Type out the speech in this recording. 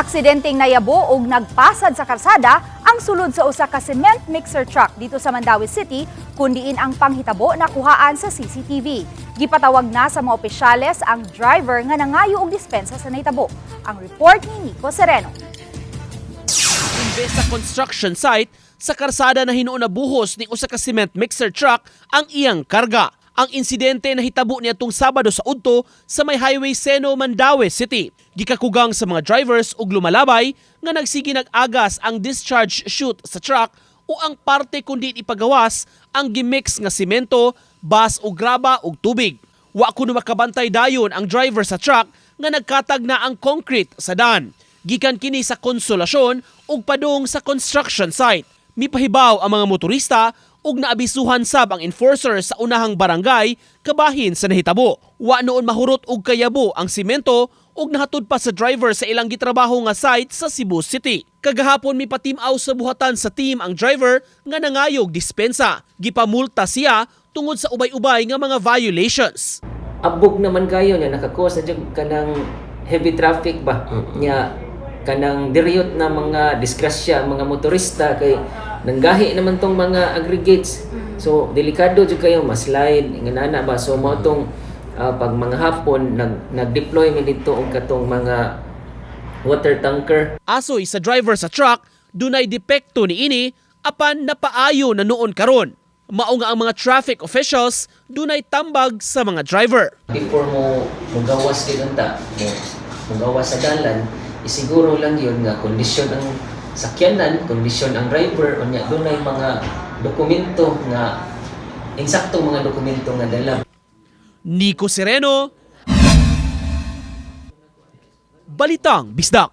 Aksidenteng nayabo og nagpasad sa karsada ang sulod sa usa ka cement mixer truck dito sa Mandaue City, kun diin ang panghitabo nakuhaan sa CCTV. Gipatawag na sa mga opisyales ang driver nga nangayo og dispensa sa nahitabo. Ang report ni Nico Sereno. Imbes sa construction site, sa karsada na hinuon nabuhos ni usa ka cement mixer truck ang iyang karga. Ang insidente nahitabo niadtong Sabado sa udto sa may Highway Seno, Mandaue City. Gikakugang sa mga drivers ug lumalabay nga nagsige nag-agas ang discharge chute sa truck o ang parte kun diin ipagawas ang gimix nga simento, bas o graba ug tubig. Wa kuno makabantay dayon ang driver sa truck nga nagkatag na ang concrete sa dan. Gikan kini sa Consolacion ug padung sa construction site. Mipahibaw ang mga motorista ug naabisuhan sab ang enforcer sa unahang barangay kabahin sa nahitabo. Wa noon mahurot og kayabo ang simento ug nahatod pa sa driver sa ilang gitrabaho nga site sa Cebu City. Kagahapon, mipatimaw sa buhatan sa team ang driver nga nangayog dispensa. Gipamulta siya tungod sa ubay-ubay nga mga violations. Abog naman kayo nya, naka-cause na jud kanang heavy traffic ba nya, kanang diriyot na mga disgrasya ang mga motorista kay nanggahi naman tong mga aggregates, so delikado jud kayo, ma-slide nga nana ba. So mao tong pag mga hapon nag-deploy mi dito og katong mga water tanker. Asoy sa driver sa truck, dunay depekto niini apan napaayo na noon karon. Mao nga ang mga traffic officials dunay tambag sa mga driver. Before mo mugawas kay unta mo mugawas sa dalan, isiguro lang yun nga kondisyon ang sakyanan, kondisyon ang driver, unya dunay mga dokumento nga insakto, mga dokumento nga dala. Nico Sereno, Balitang Bisdak.